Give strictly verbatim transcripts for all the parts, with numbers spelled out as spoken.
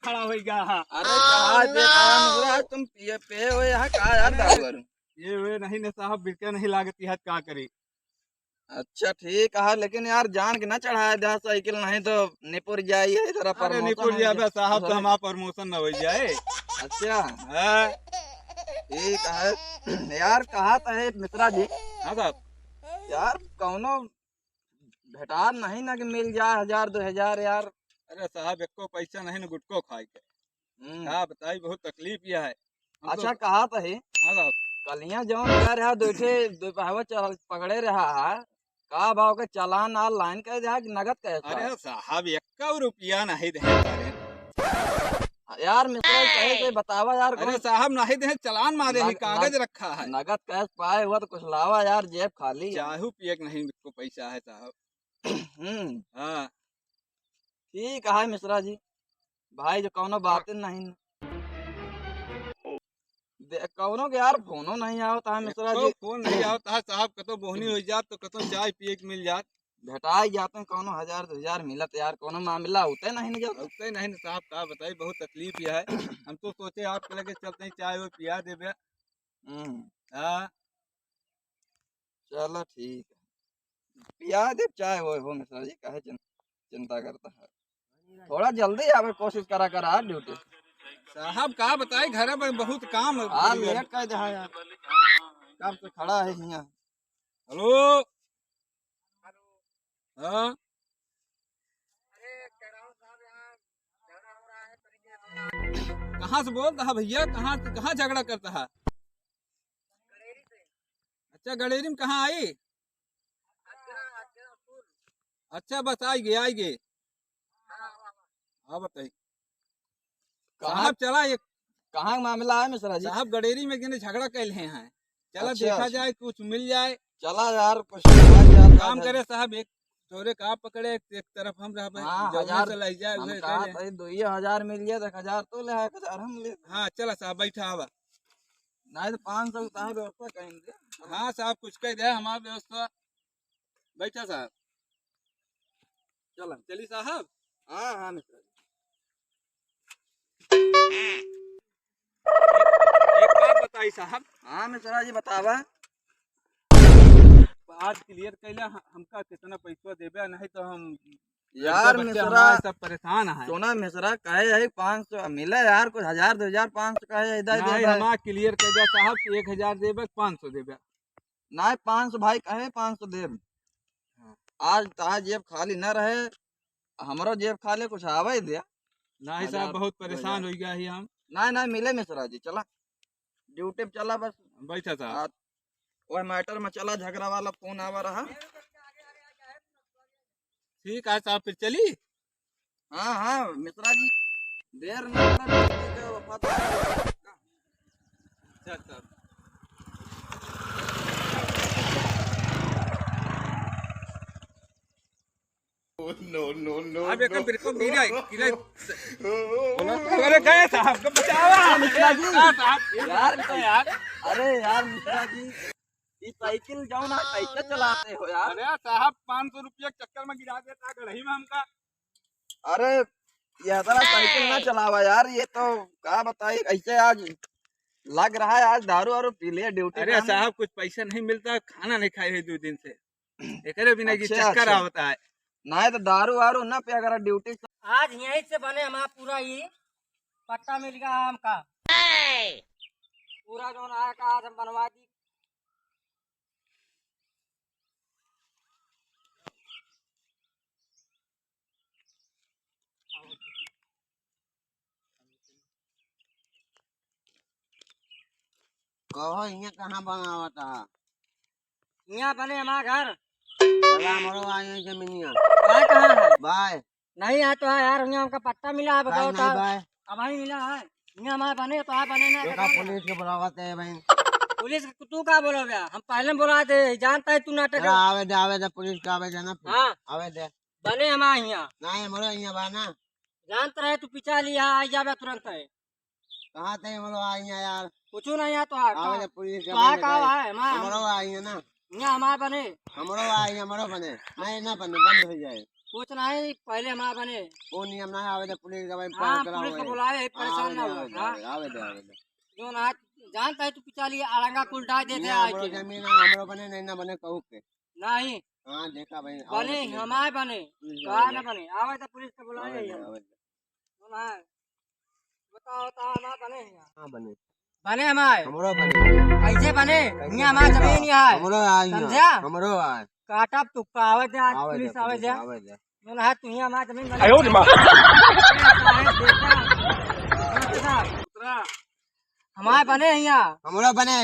खड़ा हो गया। अरे कहा दे, कहा मुर्गा, तुम पिए पे हो यहाँ का यार दारू वारू? ये वे नहीं न साहब, बिल्कुल नहीं लागत की हद का करी। अच्छा ठीक है, लेकिन यार जान के ना चढ़ाया जा साइकिल, नहीं तो निपुर जाई है, जरा अरे promotion निपुर है जाबे ये। साहब, तो अरे। हमार promotion न हो जाए। अच्छा। हाँ। ठीक है यार, कहा तो है मिश्रा जी। हाँ साहब। यार कौनो भेटार नहीं ना कि मिल जा हजार दो हजार यार। अरे साहब, एको पैसा नहीं ना गुटको खाए के। हम्म। का बताई, बहुत तकलीफ यह है। हम तो अच्छा, कहा तो है। हाँ साहब। कलिया जौन कर रहा, दो ठे, दो पहवा चल, पकड़े रहा है। का भाव के चालान online कर रहा कि नगद cash अरे का? साहब, एक्का रुपया नहीं दे पा रहे। यार, मिश्रा, कहे से बतावा यार, अरे कौन साहब, नहीं दे, चालान मारे ही, नग-, कागज नग-, रखा है। नगद cash पाए हुआ तो कुछ लावा यार, जेब खाली। चाहू पिए के नहीं को पैसा है साहब। हम्म। हाँ। ठीक है मिश्रा जी, भाई जो कौनो बात नहीं। दे-, कौनो के यार फोनो नहीं आवत है मिश्रा एको जी। फोन नहीं आवत है साहब, कतो बोहनी हो जात तो कतो चाय पिए के मिल जात। भेटाई जाते हैं कौनो हजार दो हजार मिलत यार, कौनो मामला होते नहीं न जात। होते नहीं न साहब, का बताई, बहुत तकलीफ यह है। हम तो सोचे आपके लगे चलते हैं, चाय वो पिया देबे। हम्म। हाँ। चला ठीक है, पिया दे चाय वो हो मिश्रा जी, काहे चिं-, चिंता करता है। थोड़ा जल्दी आवे कोशिश करा करा ड्यूटी। साहब का बताई, घर में बहुत काम है। हाँ, लेट कर दे, हाँ यार, कब से खड़ा है यहाँ। हेलो। हाँ। कहाँ से बोलता है भैया? कहाँ, कहाँ झगड़ा करता है? अच्छा, गड़ेरी में कहाँ आई? अच्छा, बस आई गए, आई गए। हाँ, बताइए। कहाँ, साहब, चला एक कहाँ मामला है मिश्रा जी? साहब, गड़ेरी में किने झगड़ा कैल हैं, हैं। चला, अच्छा, देखा अच्छा। जाए, कुछ मिल जाए। चला यार, कुछ मिल जाए, काम करे साहब, एक तोरे का पकड़े, एक, एक तरफ हम रहबे, हाँ, जौने हजार, से लग जाए, हम उहे कहा ले ले। था, दो ही हजार मिल जाए, तो एक हजार तो ले, एक हजार हम ले। हाँ, चला साहब, बैठा आवा। नहीं तो पाँच सौ उतार व्यवस्था करेंगे। हाँ साहब, कुछ कह दे, हमार व्यवस्था। बैठा साहब। चला। चली साहब। हाँ, हाँ, मिश्रा जी। एक, एक बात बताई साहब। हाँ, मिश्रा जी, बतावा। आज clear कैला, ह-, हमका कितना पैसा देबे, नहीं तो हम यार, लड़के बच्चे मिश्रा, हमारे सब परेशान हैं। सुना मिश्रा, कहे है पाँच सौ मिले यार, कुछ हजार, दो हजार, पाँच सौ कहे है, इधर दे नहीं, दे। हमार clear कैला साहब कि एक हजार देबे, पाँच सौ देबे। नहीं, पाँच सौ भाई कहे, पाँच सौ देब। हाँ। आज तहार जेब खाली न रहे, हमरो जेब खाली, कुछ आवे दे। नहीं साहब, हजार, बहुत दो हजार। परेशान हो गया ही हम। नहीं, नहीं, मिले मिश्रा जी, चला। ड्यूटी पे चला बस। बैठा साहब। आ, वह matter में चला, झगड़ा वाला फोन आवा रहा। ठीक है साहब, फिर चली? हाँ, हाँ, मिश्रा जी, देर न करा, ठीक है, वफादार। अच्छा, अच्छा। No, no, no, अब एकदम no। बिल्कुल गिरा है, गिरा है। बोलो, अरे गए साहब, को बचावा। मिश्रा जी। हाँ, साहब। यार, यार। अरे यार, मिश्रा जी, ये साइकिल जाओ ना, कैसे चलाते हो यार? अरे साहब, पाँच सौ रुपया के चक्कर में गिरा देता गढ़ही में हमका। अरे, ये तरह साइकिल ना चलावा यार, ये तो का बताई, ऐसे आज लग रहा है, आज दारू वारू पी ले ड्यूटी अरे पे। साहब, कुछ पैसा नहीं मिलता, खाना नहीं खाए है दो दिन से, एकरे बिना ये अच्छा, चक्कर अच्छा। आवता है। नहीं तो दारू वारू ना पिया करा ड्यूटी से। आज यहीं से बने हमारा पूरा ये पट्टा मिल गया हमका। पूरा जौन आया का आज हम बनवा दी। कहो, हियाँ कहाँ बनावत है? हियाँ बने हमारा घर। चला, हमरो आ यहीं जमीनिया। भाई कहाँ है? भाई। नहीं है तो है यार, हियाँ हमका पट्टा मिला है, बताओ भाई, नहीं तो। भाई। अब भाई मिला है, हियाँ हमारे बने तो है, बने ना, तो का पता ना। पुलिस के बुलावत है भाई। पुलिस के तू का बोलो भैया? हम पहले में बोला दे, जानता है तू नाटक चला, है। आवे दे, आवे दे, पुलिस का आवे दे ना। हाँ। आवे दे। बने हमारे हियाँ। नहीं, हमरो हियाँ बा ना। जानत रहे तू पिछा लिया, आई जाबे तुरंत है। कहाँ थे हमरो हियाँ यार? कुछ नहीं है तो है, आवे का? दे पुलिस के तो है आवे का दे। है, माँ? हमरो हियाँ ना। हियाँ हमार बने। हमरो आए, हमरो बने। नहीं, ना बने, बंद हो जाए। कुछ नहीं, पहले हमार बने। वो नियम ना आवे दे, पुलिस गवाही हाँ, पकड़ा पुलिस हुआ को है। बुलाए, परेशान आवे ना दे, हुआ। आवे दे, हाँ। आवे, आवे दे, आवे दे। जो ना जानता है तू पिछाली अड़ंगा कुल डाल देते हियाँ हैं हमरो आके। जमीन है, हमरो बने, नहीं ना बने, कहू के। नहीं। हाँ, देखा भाई, आवे बने, दे, पुलिस हमार बने। पुलिस का वाले ना बने। बने, आवे तो पुलिस को बुलाए आवे दे, हम। आवे दे। सुन है, बताओ, बताओ, हमार बने हैं। हाँ, बने। बने हमार? हमरो बने। कैसे बने? कैसे हियाँ हमार बने? जमीन ही है। हमरो आए हियाँ। समझा? हमरो आए। काटब तुक्का, आवे दे, आज आवे दे, पुलिस आवे पुलिस दे। आवे दे। सुन है, तू हियाँ हमार जमीन बने। आयो रे माँ। साहेब, देखा? दूसरा। हमार बने हियाँ। हमरो बने।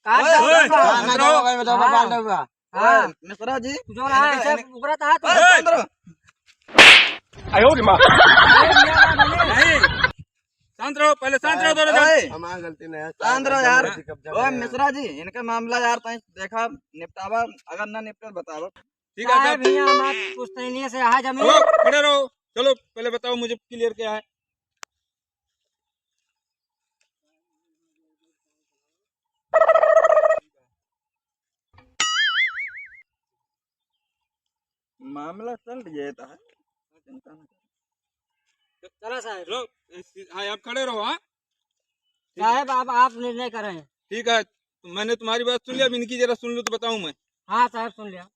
काट ओए, दे, ओए, काट दे। हाँ, मैं बताओ, मैं बताओ, हाँ। काट दूंगा। हाँ। ओए, मिश्रा जी, तू जो रहा है, इनका, सब इनका, उगरा था तू। ओए, शांत रहो। आयो रे माँ। अरे, मेरा नाम है। नहीं, शांत रहो, पहले शांत रहो दोनों जन। ओए, हमारा गलती नहीं है, शांत रहो यार। गलती कब्जा ओए, करे हैं। मिश्रा जी, इनका मामला यार, ताई देखा, निपटावा, अगर ना निपटे, बतावा। ठीक है, साहब। साहब, यहाँ हमारे पुश्तैनी से यहाँ जमीन। रुको, खड़े रहो। चलो, पहले बताओ मुझे clear क्या है। मामला चल रहा है, चिंता ना करो। चला साहब। रुक, हाँ, आप खड़े रहो, हाँ? ठीक है। साहब, आप, आप निर्णय करें। ठीक है, मैंने तुम्हारी बात सुन लिया, अब इनकी जरा सुन लो तो बताऊं मैं। हाँ साहब, सुन लिया।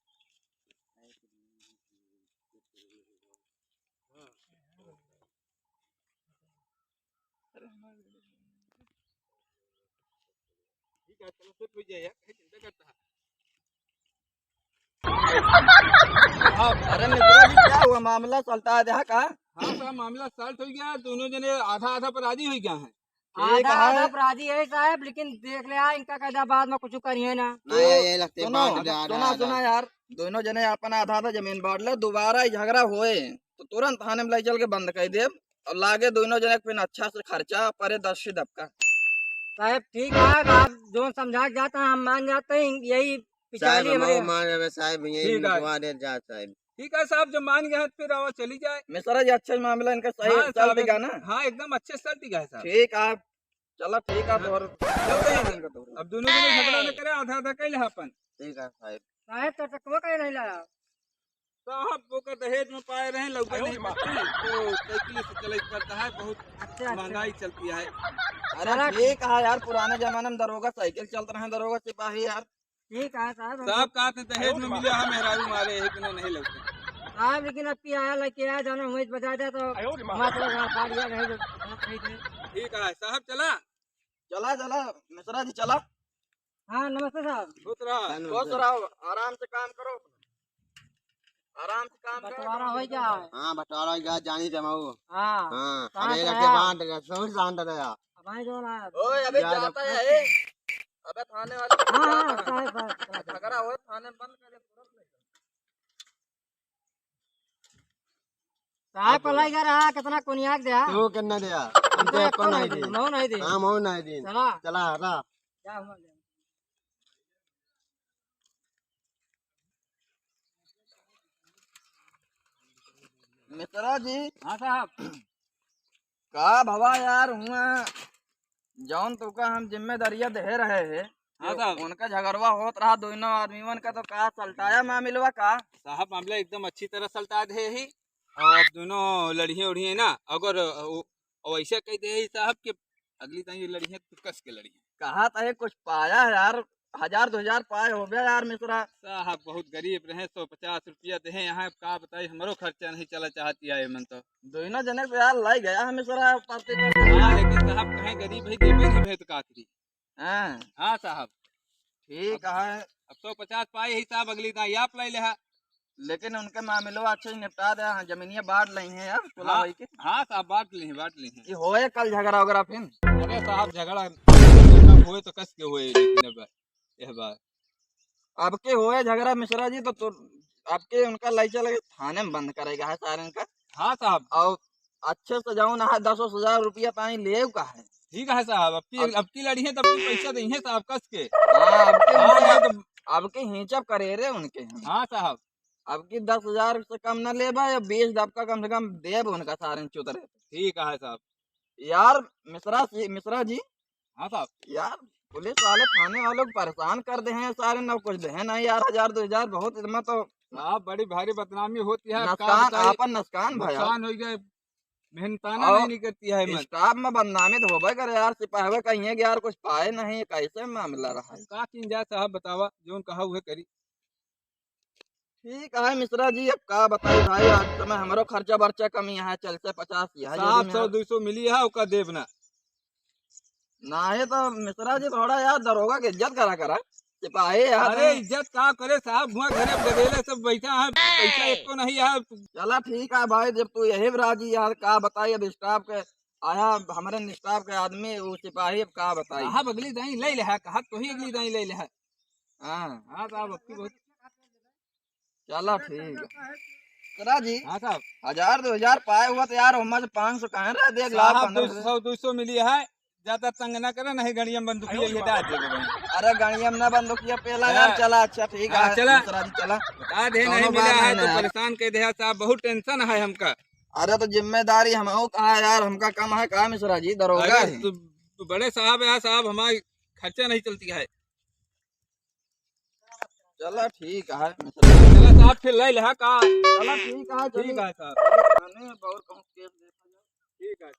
ठीक है, चलो, चुप हो जाए यार, काहे चिंता करता है? हाँ, अरे मिश्रा जी, क्या हुआ? मामला सलटा दे का? हाँ साहब, मामला सलट हो गया, दोनों जने आधा आधा पर राजी हो गया है। ठीक आधा है। आधा पर राजी है साहब, लेकिन देख ले, आ, इनका कायदा बाद में कुछ करिए ना। नहीं, तो ये लगते सुनो, बांट जा सुना, रहा सुना है। यार, दोनों जने अपन आधा आधा जमीन बांट ले, दोबारा ई झगड़ा होए तो तुरंत थाने में ले चल के बंद कर दे। और लागे दोनों जने के फिर अच्छा से खर्चा परे दस से दबका। साहब ठीक है, आप जो समझा के जाता है हम मान जाते हैं, यही पिछाली साहब, हम हमारे मान रहे साहब, यही ठीक है। मिटवा दे जा साहब। ठीक है साहब, जब मान गए हैं तो फिर आवा चली जाए। मिश्रा जी, अच्छा मामला इनका सही हाँ चल साहब, दिखा ना? हाँ, एकदम अच्छे से चल दिखा है साहब। ठीक है, चलो ठीक है, हाँ। तो और चलते हैं। अब दोनों जने झगड़ा न करे, आधा आधा कर ले अपन। ठीक है साहब। साहब तो टकवा का ही नहीं लाया। साहब, वो का दहेज में पाए रहे, लौका आयो नहीं रे माँ। पड़ते हैं, तो साइकिल से चले पड़ता है, बहुत अच्छा, अच्छा। महंगाई चलती है। अरे चला। ठीक है यार, पुराने जमाने में दरोगा साइकिल चलत रहे, दरोगा सिपाही यार। ठीक है साहब, हम साहब, कहा थे दहेज में मिले, हम मेहरारू मारे, एक दिनों नहीं लौटे। साहब, लेकिन अब की आया, लेके आया, जाना हुई बजा दे तो आयो रे माँ। हमारा थोड़ा सा फाड़ दिया, नहीं तो बात नहीं थी। ठीक है साहब, चला। चला, चला, मिश्रा जी, चला। हाँ, नमस्ते साहब। खुश रहा। खुश रहो, आराम से काम करो, आराम से काम करो। बंटवारा हो गया है। हाँ, बंटवारा हो गया, जानी जमाऊ। हाँ। हाँ, कहाँ अबे से लगे आया? बांट गया, सब शांत रहा। हमारे जो ना ओए, अबे जा, जाता जा। है, ए। अबे थाने वाले हाँ, हाँ, जाता है। साहब, साहब, साहब। झगड़ा हो, थाने में बंद कर दे, तुरंत ले चल। साहब, पलाई कर रहा, कितना कोनियाक दे, हाँ? तू कितना दे, हम तो तो एको एको नहीं नहीं दे, दे। मऊ नहीं दे। हाँ, मऊ नहीं दे। चला। चला, हटा। जा, हुआ ले। मिश्रा जी। हाँ साहब। का भवा यार, हुआ जौन तुका हम जिम्मेदारिया देहे रहे हैं, हाँ तो साहब। उनका झगड़वा होत रहा दोनों आदमीवन का, तो का सलटाया मामिलवा का? साहब, मामला एकदम अच्छी तरह सलटा दे ही, और दोनों लड़िए उड़िए ना, अगर वो, वो ऐसे कह दे ही साहब कि अगली ताई लड़िए तो कस के लड़िए। कहा तो है कुछ पाया है यार, हजार दो हजार पाए हो गया यार मिश्रा। साहब बहुत गरीब रहे, सौ पचास रुपया देहे यहाँ, अब का बताई, हमरो खर्चा नहीं चला चाहती है मन तो। दोनों जने तो यार लाई गया है मिश्रा, पाते पाते। हाँ, लेकिन साहब कहें गरीब है, देवे नहीं भेद कातरी। हाँ। हाँ साहब। ठीक अब, है। अब सौ पचास पाए ही साहब, अगली ताई आप लाई ले हा। लेकिन उनके मामिलो अच्छे से निपटा दे, हाँ, जमीनिया बांट लई हैं यार, चुला हाँ, भाई के। हाँ साहब, बांट ली हैं, बांट ली हैं। ये होए कल झगड़ा वगैरह फिर? अरे साहब, झगड़ा होए तो कस के होए, लेकिन अब, यह बात। अब के होए झगड़ा मिश्रा जी, तो, तो अब के उनका लई चल के थाने में बंद करेगा है सारन का। हाँ साहब। और अच्छे से जाओ ना, दस हजार रुपया ताई लेव का है। ठीक है साहब, अब की, अब अब की लड़ी है, तब की पैसा देंगे साहब, कस के। हाँ, अब के हाँ, उनके, नहीं तो अब के हिंचब करे रे उनके हम। हाँ साहब। अब की दस हजार से कम ना लेबा, या बीस दबका कम से कम देब उनका सारे चुतरे। ठीक है साहब। यार मिश्रा जी, मिश्रा जी। हाँ साहब। यार पुलिस वाले थाने वालों को परेशान कर दे हैं सारे, ना कुछ दे हैं, नहीं यार, हजार दो हजार बहुत, इतना तो साहब, बड़ी भारी बदनामी होती है, का नुकसान, बताई? आपन नुकसान भया। नुकसान हो गया, मेहनताना और नहीं निकलती है मन। स्टाफ में बदनामी तो होबे करे यार, सिपाही कहिए कि यार कुछ पाए नहीं, कैसे मामला रहा है? का कीन जाए साहब, बतावा, जौन कहा उहे करी। ठीक है मिश्रा जी, अब का बताई भाई, आज समय हमरो खर्चा बर्चा कमी है, चालीस पचास यह साहब, सौ दुई सौ मिली है, ओका देब ना। नाहीं तो मिश्रा जी, थोड़ा यार दरोगा के इज्जत करा करा, सिपाही यार अरे हैं। इज्जत का करे साहब, हुआ घरे गदेले सब बैठा है, पैसा एक तो नहीं है। चला ठीक है भाई, जब तू यही राजी यार, का बताई अब स्टाफ के आया, हमारे स्टाफ के आदमी वो सिपाही, अब का बताई। साहब अगली दाई ले ले है, कहा तो ही अगली दाई ले ले है। हाँ। हाँ साहब, अब की बहुत चला ठीक है। मिश्रा जी, हाँ साहब। हजार दो हजार पाए हुआ तो यार, ओमा से पाँच सौ कहाँ रह दे, एक लाख साहब, पन्द्रह दो सौ, दो सौ मिली है, ज्यादा तंग ना करे, नहीं गड़िया में बंदूक ले लेता आज। अरे गड़िया में ना बंदूकिया पेला हाँ। यार, चला, अच्छा ठीक हाँ, है, चला। मिश्रा जी चला। बता दे, कौनो नहीं बात मिला है नहीं तो ना यार। परेशान कर दे है साहब, बहुत टेंशन है हमका। अरे तो जिम्मेदारी हम कहा यार, हमका कम है का मिश्रा जी, दरोगा अरे है। तू, तू बड़े साहब है साहब, हमारी खर्चा नहीं चलती है। चला ठीक है मिश्रा। चला साहब, फिर ले ले, हाँ का? चला ठीक है, ठीक चली। है साहब। थाने में और कहूँ केस देखा जाए। ठीक है।